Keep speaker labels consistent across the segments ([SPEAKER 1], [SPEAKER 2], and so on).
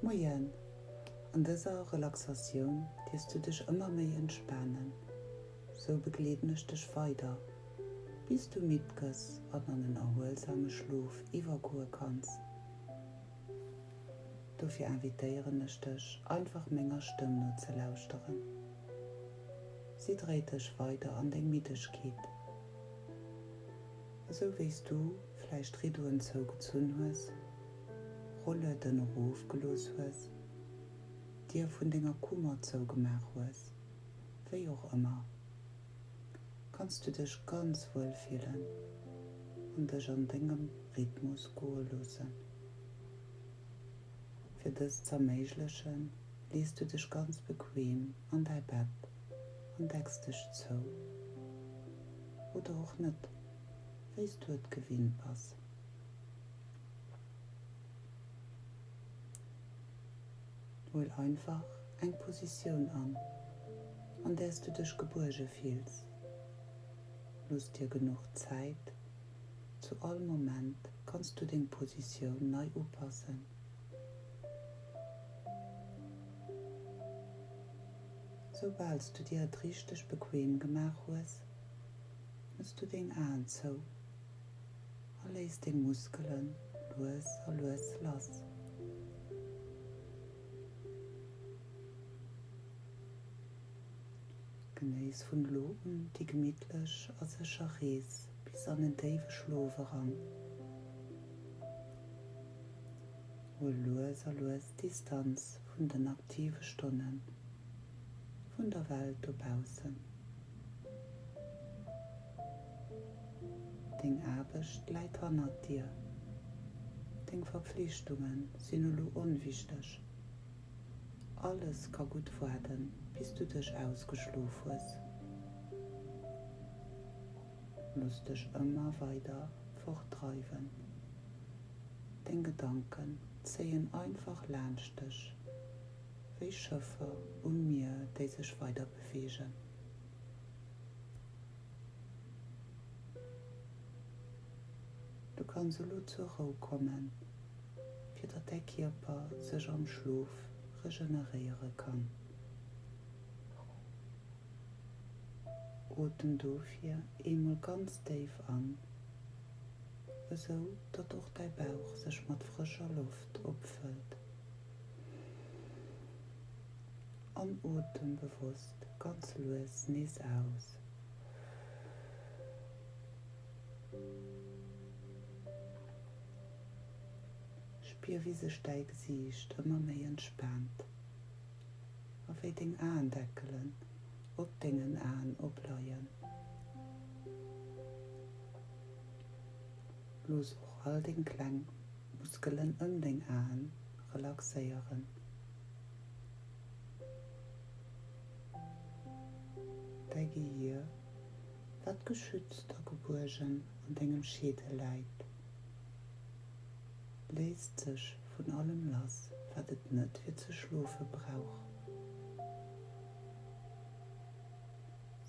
[SPEAKER 1] Moien! An dëser Relaxatioun dierfs du dech ëmmer méi entspanen. Sou begleeden ech dech weider, bis du midd gëss an an en erhuelsame Schlof iwwergoe kanns. Dofir invitéieren ech dech, einfach menger Stëmm nozelauschteren. Si dréit dech weider an deng Middegkeet. Esou wéi s du vläicht d'Riddoen zougezunn hues, Rollueden erofgelooss hues, d'Dier vun denger Kummer zougemaach hues, wéi och ëmmer, kanns du dech ganz wuel fillen an dech an dengem Rhythmus goe loossen. Fir dëst z'erméiglechen, lees du dech ganz bequem an däi Bett an decks dech zou, oder och net, wéi s du et gewinnt bass. Huel einfach eng Positioun an, an där s du dech gebuerge fills. Looss dir genuch Zäit, zu all Moment kanns du deng Positioun nei upassen. Soubal s du dir et richteg bequem gemaach hues, mëss du deng Aen zou a léiss deng Muskele lues a lues lass. Genéiss vun elo un déi gemittlech a sécher Rees bis an en déiwe Schlof eran. Huel lues a lues Distanz vun den aktive Stonnen vun der Welt dobaussen. Deng Aarbecht läit hannert dir. Deng Verpflichtunge sinn elo onwichteg. Alles ka gutt waarden, bis du dech ausgeschlof hues. Looss dech ëmmer weider fortdreiwen. Deng Gedanken zéien einfach laanscht dech, wéi Schëffer um Mier, déi sech weider beweegen. Du kanns elo zur Rou kommen, fir datt däi Kierper sech am Schlof regeneréiere kann. Otem dofir eemol ganz déif an, esou datt och däi Bauch sech mat frëscher Loft opfëllt. An otem bewosst ganz lues nees aus. Spier wéi sech däi Gesiicht ëmmer méi entspaant a wéi deng Aendeckelen op dengen Aen opleien. Looss och all deng kleng Muskelen ëm deng Aen relaxéieren. Däi Gehier, wat geschützt a gebuergen an dengem Scheedel läit, léist sech vun allem lass, wat et net fir ze schlofe brauch.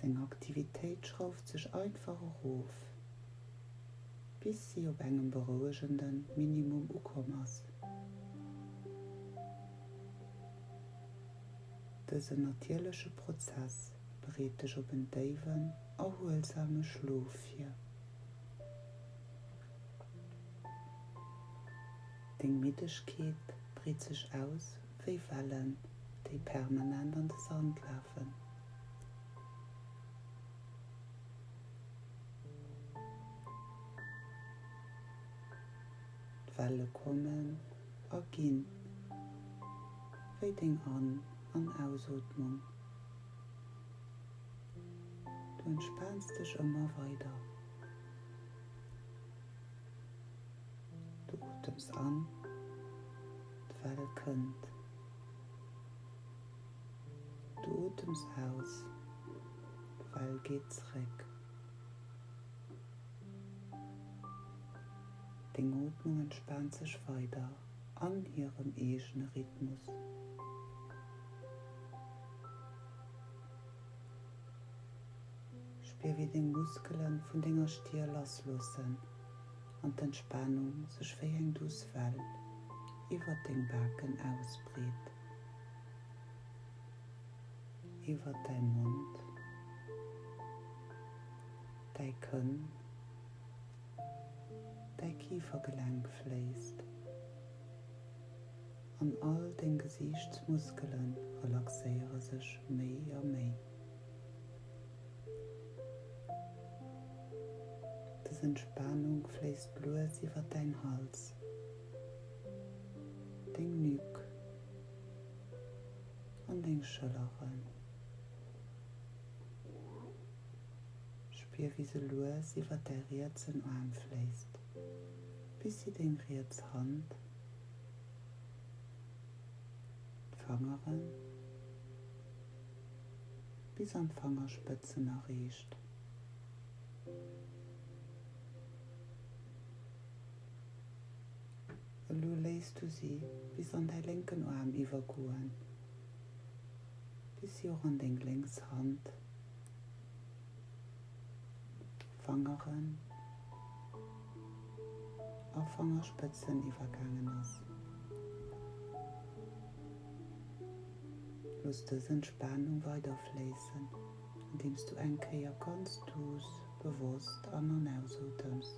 [SPEAKER 1] Seng Aktivitéit schrauft sech einfach erof, bis si op engem berouegende Minimum ukomm ass. Dësen natierleche Prozess bereet dech op en déiwen, erhuelsame Schlof vir. Deng Middegkeet breet sech aus wéi Wellen, déi permanent an de Sand lafen. D'Welle kommen a ginn, wéi deng An an Ausootmung. Du entspaans dech ëmmer weider. Du otems an, d'Well kënnt. Du otems aus, d'Well geet zréck. Deng Ootmung entspaant sech weider an hirem eegene Rhythmus. Spier wéi deng Muskele vun denger Stier lassloossen an d'Entspanung sech wéi eng duuss Well iwwert deng Baken ausbreet, iwwert däi Mond, däi Kënn, däi Kifergelenk fléisst an all deng Gesiichtsmuskele relaxéiere sech méi a méi. Dës Entspanung fléisst lues iwwer däin Hals, deng Nuque an deng Schëlleren. Spier wéi se lues iwwer däi rietsen Aarm fléisst, bis si deng riets Hand, d'Fangeren, bis an d'Fangerspëtzen erreecht. Elo léiss du si bis an däi lénken Aarm iwwergoen, bis si och an deng lénks Hand, Fangeren a Fangerspëtzen iwwergaangen ass. Looss dës Entspanung weider fléissen, andeems du eng Kéier ganz duuss, bewosst an an ausotems.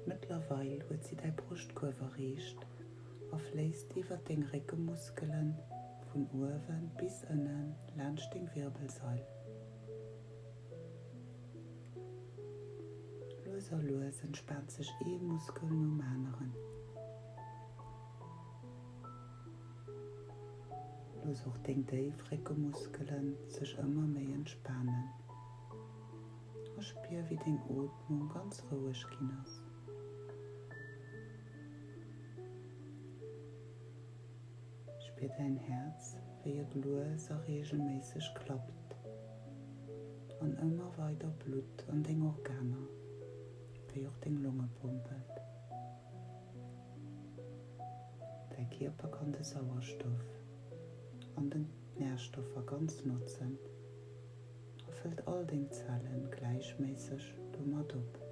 [SPEAKER 1] Mëttlerweil huet si däi Broschtkuerf erreecht a fléisst iwwer deng Réckemuskelen vun uewe bis ënne laanscht deng Wirbelsail. Lues a lues entspaant sech ee Muskel nom aneren. Looss och deng déif Réckemuskele sech ëmmer méi entspanen a spier wéi deng Ootmung ganz roueg ginn ass. Spier däin Häerz, wéi et lues a reegelméisseg klappt an ëmmer weider Blutt an deng Organer, wéi och deng Longe pompelt. Däi Kierper kann de Sauerstoff an den d'Närstoffer ganz notzen a fëllt all deng Zellen gläichméisseg domat op.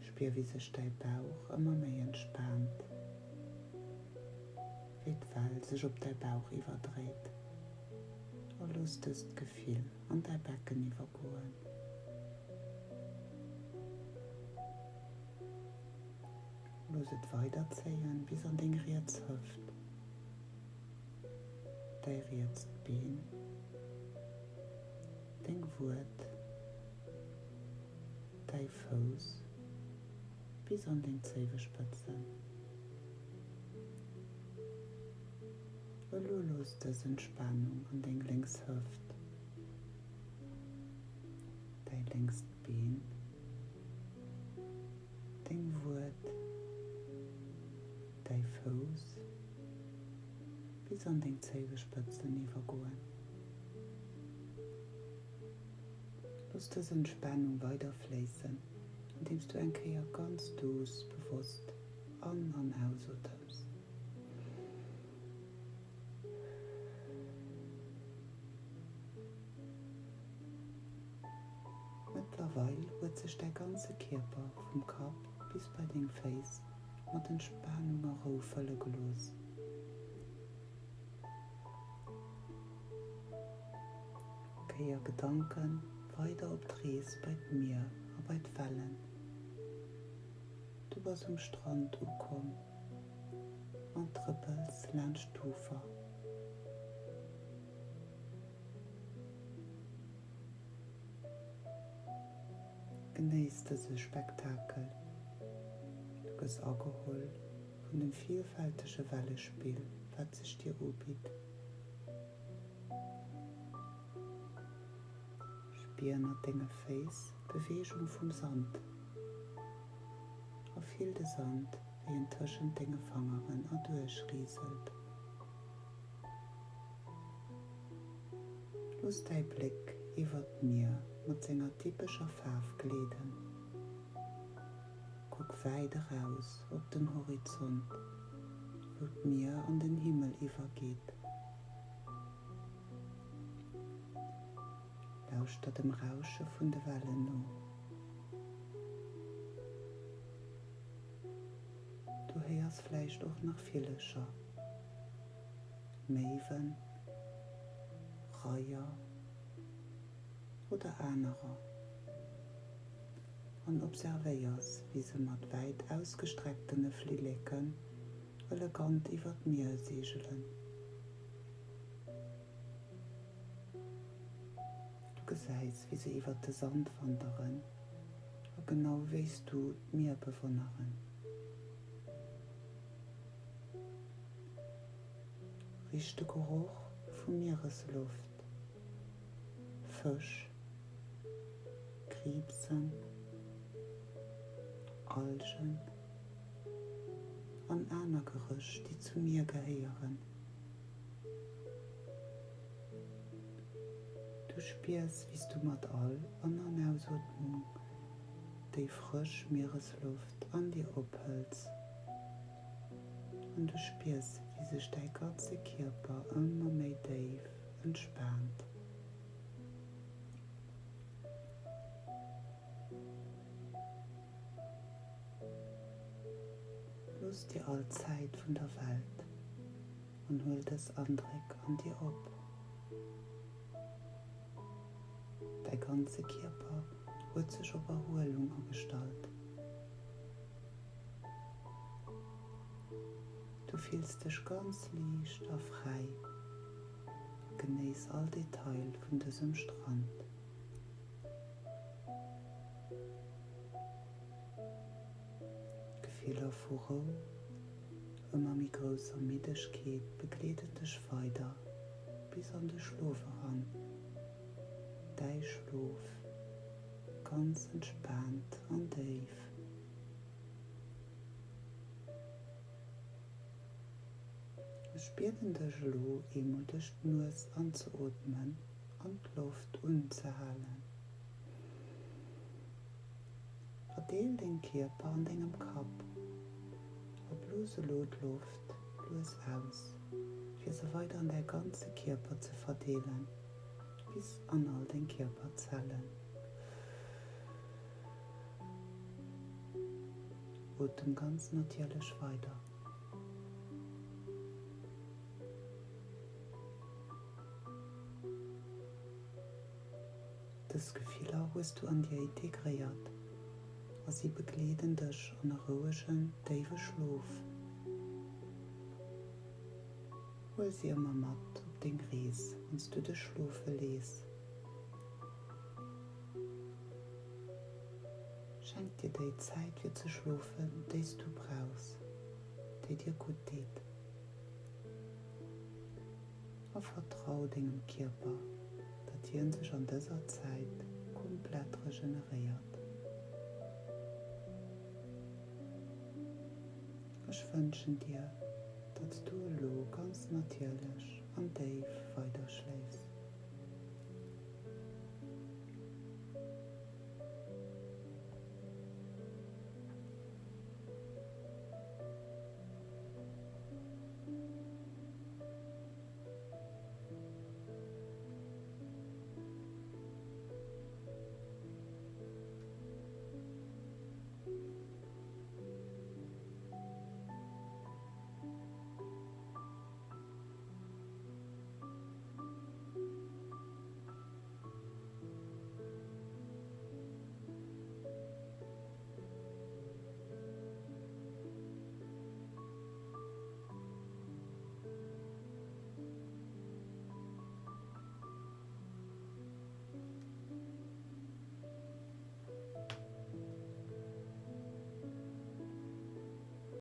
[SPEAKER 1] Spier wéi sech däi Bauch ëmmer méi entspaant, wéi d'Well sech op däi Bauch iwwerdréit a looss dëst Gefill an däi Becken iwwergoen. Looss et weiderzéien bis an deng riets Hëft, däi rietst Been, deng Wued, däi Fouss bis an deng Zéiwespëtzen. Elo looss dës Entspanung an deng lénks Hëft, däi lénkst Been, Deng Wued, däi Fouss bis an deng Zéiwespëtzen iwwergoen. Looss dës Entspanung weider fléissen, andeems du eng Kéier ganz duuss bewosst an an ausotems. Mëttlerweil huet sech däi ganze Kierper vum Kapp bis bei deng Féiss mat Entspanung a Rou fëlle gelooss. Kéier Gedanke weider op d'Rees bei d'Mier a bei d'Wellen. Du bass um Strand ukomm an trëppels laanscht d'Ufer. Genéiss dëse Spektakel, du gëss ageholl vun dem vielfältege Wellespill, wat sech dir ubitt. Spier ënnert denge Féiss d'Beweegung vum Sand a fill de Sand, wéi en tëschent denge Fangeren erduerch riselt. Looss däi Bléck iwwert d'Mier mat senger typescher Faarf gleeden. Kuck wäit eraus op den Horizont, wou d'Mier an den Himmel iwwergeet. iwwergeet. Lauschter dem Rausche vun de Wellen no. Du héiers vläicht och nach Villecher, Méiwen, Reier oder anerer an observéiers, wéi se mat wäit ausgestrecktene Flilleken elegant iwwer d'Mier seegelen. Du gesäis, wéi se iwwer de Sand wanderen a genau wéi s du d'Mier bewonneren. Rich de Geroch vu Mieresloft, Fësch, Kriibsen, Algen an aner Geréch, déi zum Mier gehéieren. Du spiers, wéi s du mat all An an Ausootmung déi frësch Mieresloft an dir ophëls an du spiers, wéi sech däi ganze Kierper ëmmer méi déif entspaant. Looss dir all d'Zäit vun der Welt an huel dës Andréck an dir op. Däi ganze Kierper huet sech op Erhuelung agestallt. Du fills dech ganz liicht a fräi a genéiss all Detail vun dësem Strand. Gefiller vu Rou, ëmmer méi grousser Middegkeet begleeden dech weider bis an de Schlof eran. Däi Schlof, ganz entspaant an déif. Ech bieden dech elo eemol duerch d'Nues anzeootmen an d'Loft unzehalen. Verdeel deng Kierper an dengem Kapp a blos elo d'Loft lues aus, fir se weider an däi ganze Kierper ze verdeelen, bis an all deng Kierperzellen. Otem ganz natierlech weider. Dës Gefiller hues du an dir integréiert a si begleeden dech an e rouegen, déiwe Schlof. Huel si ëmmer mat op deng Rees, wann s du dech schlofe lees. Schenk dir déi Zäit fir ze schlofen, déi s du brauchs, déi dir gutt deet. A vertrau dengem Kierper, datt hien sech an dëser Zäit komplett regeneréiert. Ech wënschen dir, datt s du elo ganz natierlech an déif.